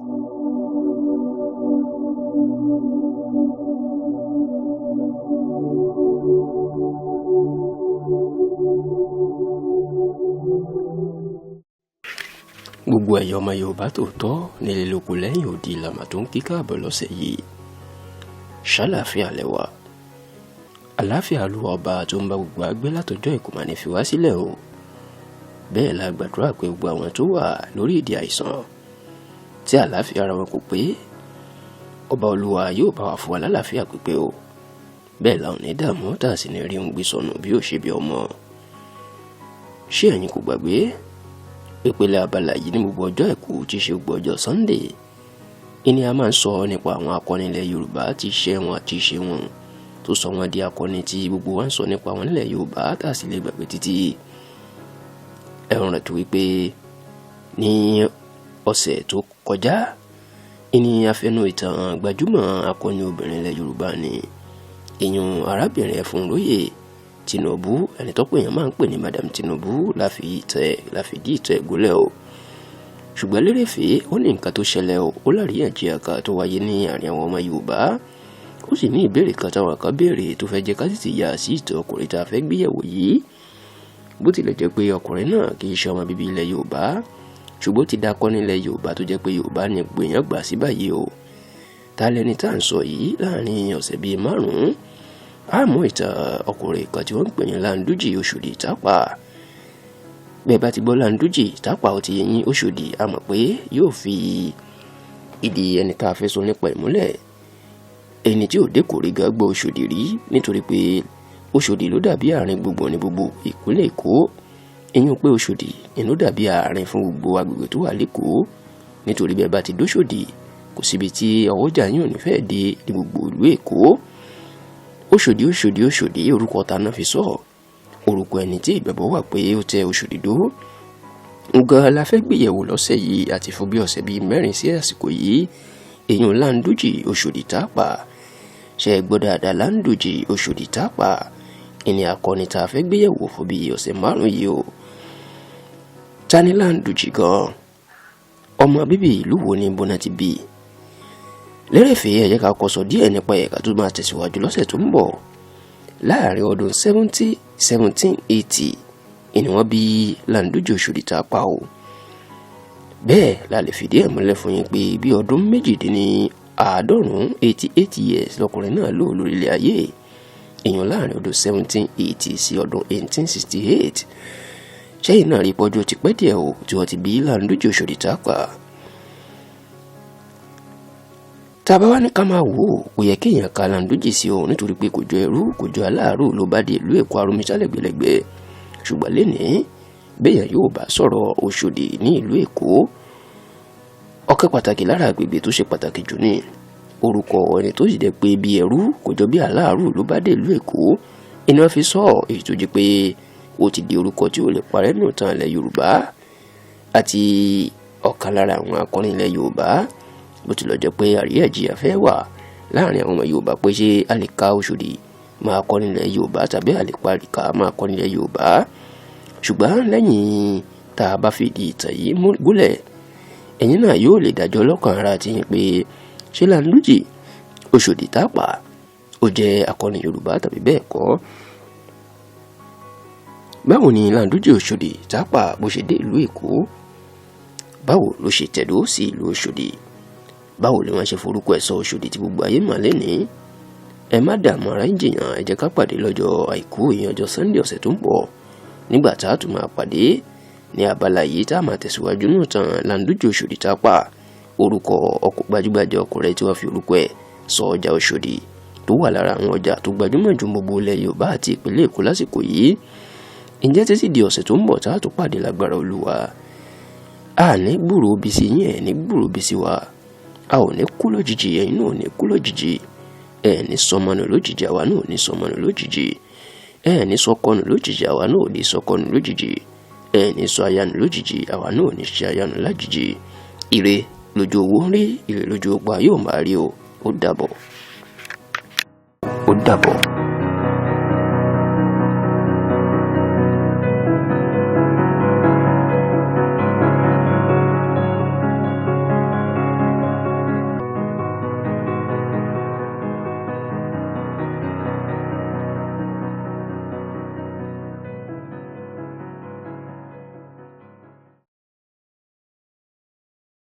Gbogbo ẹ̀yọ́ ọmọ Yorùbá tòótọ́ nílé lóko lẹ́yìn odi làmà tó ń kí káàbọ̀ lọ́sẹ̀ yìí. Ṣàlàáfíà lẹ́wà, àlàáfíà Olúwa ọba tó ń bá gbogbo agbé látọjọ́ ìkó máa ní fi wá sílẹ̀ o. Bẹ́ẹ̀ la gbàdúrà pé gbogbo àwọn tó wà lórí ìdí àìsàn tí àlàáfíà ara wọn kò pé, ọba Olúwa yóò bá wa fún wa lálàáfíà pípé o. Bẹ́ẹ̀ la ò ní dààmú tá a sì ní rí ohun gbé sọnù bí ó ṣe bí ọmọ. Ṣé ẹ̀yin kò gbàgbé ìpele abala yìí ní gbogbo ọjọ́ Àìkú tí í ṣe gbogbo ọjọ́ Sunday ìní a máa ń sọ nípa àwọn akọni ilẹ̀ Yorùbá tí iṣẹ́ wọn àti ìṣe wọn tó sọ wọn di akọni tí gbogbo wa ń sọ nípa wọn nílẹ̀ Yorùbá tá a sì lè gbàgbé títí. Ẹ̀rùn rẹ̀ tó wípé ní ọ̀sẹ̀ tó kọjá ìní afẹnu ìtàn gbajúmọ̀ akọni obìnrin ilẹ̀ Yorùbá ni ìyún arábìnrin Ẹfúnróyè Tinubu, ẹni tó pè yàn máa ń pè ní Madam Tinubu, láfìdí ìtẹ̀ gúnlẹ̀ o. Ṣùgbọ́n lérèfé ó ní nǹkan tó ṣẹlẹ̀ o, ó láríyànjiyàn kan tó wáyé ní àárín àwọn ọmọ Yorùbá, ó sì ní ìbéèrè kan táwọn kan béèrè tó fẹ́ jẹ́ ká sì ti yà sí ìtàn ọkùnrin tá a fẹ́ gbéyẹ̀wò yìí. Bó tilẹ̀ jẹ́ pé ọkùnrin náà kì í ṣe ọmọ bíbí ilẹ̀ Yorùbá, ṣùgbọ́n ó ti dakọ́ nílẹ̀ Yorùbá tó jẹ́ pé Yorùbá ni gbìyàn gbà sí báyìí o. Ta lẹni tá à ń sọ yìí? Láàrin ọ̀sẹ̀ bíi márùn-ún a mú ìtàn ọkùnrin kan tí wọ́n ń pè ní Láńdújì Òṣòdì Tápà. Bẹ́ẹ̀ bá ti gbọ́ Láńdújì Tápà, ó ti yẹn Òṣòdì, a mọ̀ pé yóò fi ìdí ẹni tá a fẹ́ sọ nípa ìmúlẹ̀. Ẹni tí ò dé kò rí gan gbọ́ Òṣòdì rí, nítorí pé Òṣòdì ló dàbí àárín gbogbo ní gbogbo ìpínlẹ̀ Èkó. Ìyún pé Òṣòdì ló dàbí àárín fún gbogbo agbègbè tó wà lẹ́kọ̀ọ́, nítorí bẹ́ẹ̀ bá ti dóṣòdì kò síbi tí ọwọ́jà yín ò ní fẹ́ dé ní gbogbo ìlú Èkó. Òṣòdì Òṣòdì Òṣòdì, orúkọ ta náà fi sọ, orúkọ ẹni tí ìgbàgbọ́ wà pé ó tẹ Òṣòdì dó nǹkan la fẹ́ gbéyẹ̀wò lọ́sẹ̀ yìí àti fún bí ọ̀sẹ̀ bíi mẹ́rin sí àsìkò yìí. Èèyàn Láńdújì Òṣòdì Tápà, ṣe é gbọ́ dáadáa, Láńdújì Òṣòdì Tápà ìní akọni tá a fẹ́ gbéyẹ̀wò fún bí ọ̀sẹ̀ márùn-ún yìí o. Ta ni Láńdújì gan? Ọmọ bíbí ìlú wo ni bọ́nà ti bí? Lérèfé ẹ jẹ́ ká kọ́ sọ díẹ̀ nípa ẹ̀ka tó máa tẹ̀síwájú lọ́sẹ̀ tó ń bọ̀. Láàrin ọdún 1780 ìní wọ́n bí Láńdújì Òṣòdì Tápà o. Bẹ́ẹ̀ la lè fìdí ẹ̀ múlẹ̀ fún yín pé bí ọdún 98 88 years lọkùnrin náà lò lórílẹ̀ ayé, èèyàn láàrin ọdún 1780 sí ọdún 1868. Ṣẹ́yìn náà rí pọ́jú ti pẹ́ díẹ̀ o tí wọ́n ti bí Láńdújì Òṣòdì Tápà. Tá a bá wá ní ká máa wò ó, kò yẹ kéèyàn ka Láńdújì sí òun, nítorí pé kò jọ ẹrú, kò jọ aláàárò ló bá dé ìlú Èkó aromísá lẹ́gbẹ̀lẹ́gbẹ̀. Ṣùgbọ́n lénìí béèyàn yóò bá sọ̀rọ̀ Òṣòdì ní ìlú Èkó, ọ̀kẹ́ pàtàkì lára agbègbè tó ṣe pàtàkì jù ní orúkọ ẹni tó sì jẹ́ pé bí ẹrú kò jọ bí aláàárò ló bá dé ìlú Èkó iná fi sọ, èyí tó jẹ́ pé ó ti di orúkọ tí ò lè parẹ́ nù tán ilẹ̀ Yorùbá àti ọ̀kan lára àwọn akọni ilẹ̀ Yorùbá. Bó tilẹ̀ jẹ́ pé àríyànjiyàn fẹ́ wà láàrin àwọn ọmọ Yorùbá pé ṣé a lè ka Òṣòdì máa kọ́ nílẹ̀ Yorùbá tàbí a lè paríka máa kọ́ nílẹ̀ Yorùbá, ṣùgbọ́n lẹ́yìn tá a bá fìdí ìtàn yìí gúnlẹ̀, ẹ̀yin náà yóò lè dájọ́ lọ́kàn ara ti yín pé ṣé Láńdújì Òṣòdì Tápà ó jẹ́ akọni Yorùbá tàbí bẹ́ẹ̀ kọ́. Báwo ni Láńdújì Òṣòdì Tápà bó ṣe dé ìlú Èkó? Báwo ló ṣe tẹ̀dó sí ìlú Òṣòdì? Báwo ni wọ́n ṣe forúkọ ẹ̀ sọ Òṣòdì tí gbogbo ayé mọ̀ lẹ́nìí? Ẹ má dààmú ara ń jìyàn, ẹ jẹ́ ká pàdé lọ́jọ́ Àìkú, ìyẹn ọjọ́ Sunday ọ̀sẹ̀ tó ń bọ̀, nígbà tá a tún máa pàdé ní abala yìí tá a máa tẹ̀síwájú nù tán Láńdújì Òṣòdì Tápà, orúkọ ọkọ̀ gbajúgbajà ọkùnrin tí wọ́n fi orúkọ ẹ̀ sọ ọjà Òṣòdì tó wà lára àwọn ọjà tó gbajúmọ̀ jù gbogbo ilẹ̀ Yorùbá àti ìpínlẹ̀ Èkó lásìkò yìí. Ǹjẹ́ títí di ọ̀sẹ̀ tó ń bọ̀ tá a tún pàdé lágbára Olúwa, a ní gbúròó bí sí yín, ẹ̀ ní gbúròó bí sí wa, a ò ní kú lójijì, ẹ̀yin náà ò ní kú lójijì, ẹ̀ ní sọmọnù lójijì, àwa náà ò ní sọmọnù lójijì, ẹ̀ ní sọkọnù lójijì, àwa náà ò ní sọkọnù lójijì, ẹ̀ ní sọ ayanu lójijì, àwa náà ò ní ṣe ayanu lájijì. Ire lójú owó ń rí, ire lójú ọgbà yóò máa rí o. Ó dàbọ̀, ó dàbọ̀.